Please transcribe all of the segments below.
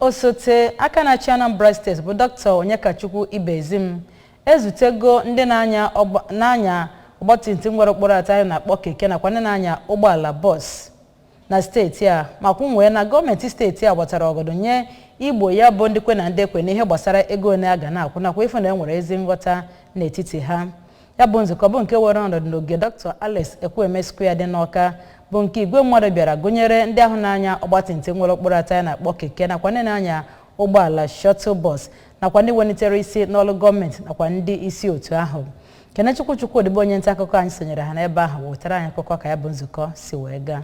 Osote aka na-achị Anambra Steeti bụ Dr. Onyekachukwu Ibezim ezutego ndị na-anya na-anya ọgbatumtum nwere okporo atọ anyị na-akpọ keke nakwa ndị na-anya ụgbọala bọs na steeti a, ma kwunwee na gọọmenti steeti a gbatara ọgọdọ nye igbo ya bụ ndị kwe na ndị ekwe n'ihe gbasara ego one a ga na-akwụ nakwa ịfụ na e nwere ezi nghọta n'etiti ha. Ya bụ nzukọ bụ nke were ọnọdụ n'oge Dr. Alex Ekwueme Square dị n'Awka, bụ nke igwe mmadụ bịara, gụnyere ndị ahụ na-anya ọgbatumtum nwere okporo atọ anyị na-akpọ keke nakwa ndị na-anya ụgbọala shuttle bus nakwa ndị welitere isi n'ọrụ gọọmenti nakwa ndị isi otu ahụ. Kenechukwu Chukwudịbụ, onye nta akụkọ anyị, sonyere ha n'ebe ahụ, wetara anyị akụkọ ka ya bụ nzukọ si wee gaa.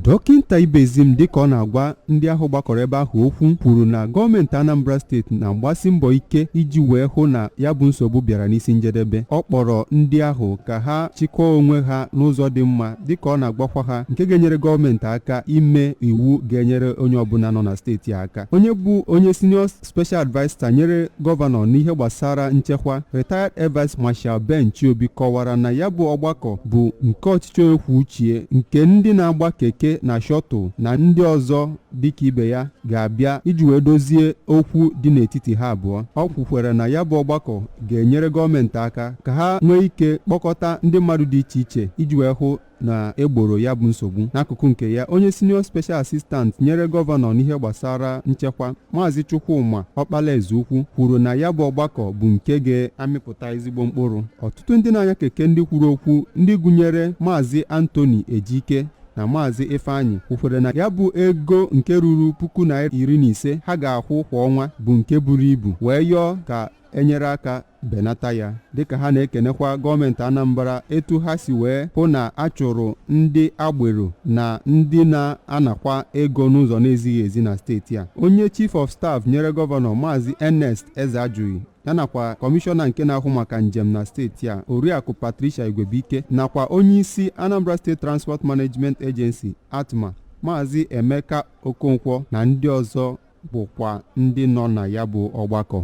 Dọkịnta Ibezim, dịka ọ na-agwa ndị ahụ gbakọrọ ebe ahụ okwu, kwuru na gọọmenti Anambra Steeti na-agbasi mbọ ike iji wee hụ na ya bụ nsogbu bịara n'isi njedebe. Ọ kpọrọ ndị ahụ ka ha chịkọọ onwe ha n'ụzọ dị mma, dịka ọ na-agwakwa ha nke ga-enyere gọọmenti aka ime iwu ga-enyere onye ọbụla nọ na steeti aka. Onye bụ onye senior special adviser nyere gọvanọ n'ihe gbasara nchekwa, retired Air Vice Marshal Ben Chiobi, kọwara na ya bụ ọgbakọ bụ nke ọchịchị onye kwuo uche, nke ndị na-agba keke na shuttle na ndị ọzọ dịka ibe ya ga-abịa iji wee dozie okwu dị n'etiti ha abụọ. Ọ kwukwere na ya bụ ọgbakọ ga-enyere gọọmenti aka ka ha nwee ike kpọkọta ndị mmadụ dị iche iche iji wee hụ na egboro ya bụ nsogbu. N'akụkụ nke ya, onye senior special assistant nyere gọvanọ n'ihe gbasara nchekwa, Maazị Chukwuma Ọkpalaezeukwu, kwuru na ya bụ ọgbakọ bụ nke ga-amịpụta ezigbo mkpụrụ. Ọtụtụ ndị na-anya keke ndị kwuru okwu, ndị gụnyere Maazị Anthony Ejike na Maazị Ifeanyị, kwukwere na ya bụ ego nke ruru ₦15,000 ha ga-akwụ kwa ọnwa bụ nke buru ibu, wee yọọ ka enyere aka benata ya, dịka ha na-ekenekwa gọọmenti Anambra etu ha si wee hụ na a chụrụ ndị agbero na ndị na-anakwa ego n'ụzọ na-ezighị ezi na steeti a. Onye chief of staff nyere gọvanọ, Maazị Ernest Ezeajughi, ya nakwa kọmishọna nke na-ahụ maka njem na steeti a, Oriakụ Patricia Igwebuike, nakwa onyeisi Anambra State Transport Management Agency, ATMA, Maazị Emeka Okonkwo, na ndị ọzọ bụkwa ndị nọ na ya bụ ọgbakọ.